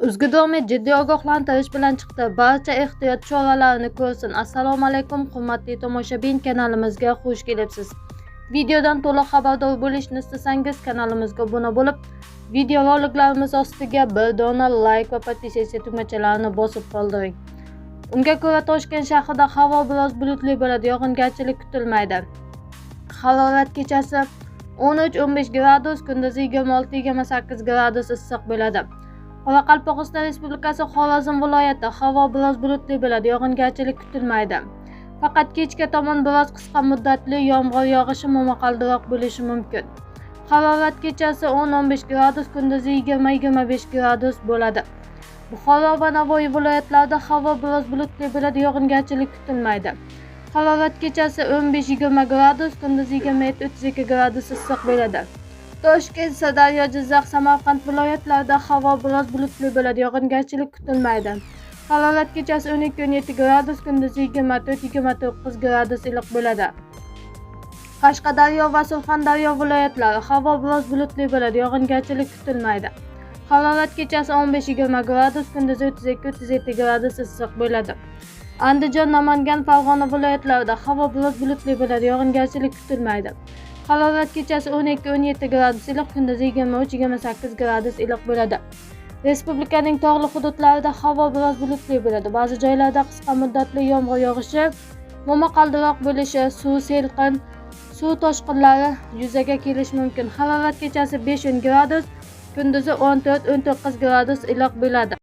O'zgidromet jiddiy ogohlantirish bilan chiqdi. Barcha ehtiyot choralarini ko'rsin. Assalomu alaykum, hurmatli tomoshabin, kanalimizga xush kelibsiz. Videodan to'liq xabardor bo'lishni istasangiz, kanalimizga obuna bo'lib, video roliklarimiz ostiga bir dona like va подписаться tugmachalarini bosib qoldiring. Unga ko'ra, Toshkent shahrida havo biroz bulutli bo'ladi, yog'ingarchilik kutilmaydi. Harorat kechasi 13-15 gradus, kunduzi 26-28 gradus issiq bo'ladi. Qoraqalpog'iston Respublikasi Xorazm viloyati havo biroz bulutli bo'ladi, yog'ingarchilik kutilmaydi. Faqat kechga tomon biroz qisqa muddatli yomg'ir yog'ishi, momaqaldiroq bo'lishi mumkin. Harorat kechasi 10-15 gradus, kunduzi 20-25 gradus bo'ladi. Buxoro va Navoiy viloyatlarida havo biroz bulutli bo'ladi, yog'ingarchilik kutilmaydi. Harorat kechasi 15-20 gradus, kunduzi 27-32 gradus issiq bo'ladi. Toshkent, Sirdaryo, Jizzax, Samarqand viloyatlarida havo biroz bulutli bo'ladi, yog'ingarchilik kutilmaydi. Harorat kechasi 12-17 gradus, kunduzi 24-29 gradus iliq bo'ladi. Qashqadaryo va Surxondaryo viloyatlari havo biroz bulutli bo'ladi, yog'ingarchilik kutilmaydi. Harorat kechasi 15-20 gradus, kunduzi 32-37 gradus issiq bo'ladi. Andijon, Namangan, Farg'ona viloyatlarida havo biroz bulutli bo'ladi, yog'ingarchilik kutilmaydi. Harorat kechasi 12-17 gradus iliq, kunduzi 23-28 gradus iliq bo'ladi. Respublikaning tog'li hududlarida havo biroz bulutli bo'ladi. Ba'zi joylarda qisqa muddatli yomg'ir yog'ishi, momaqaldiroq bo'lishi, suv selqin, suv toshqinlari yuzaga kelishi mumkin. Harorat kechasi 5-10 gradus, kunduzi 14-19 gradus iliq bo'ladi.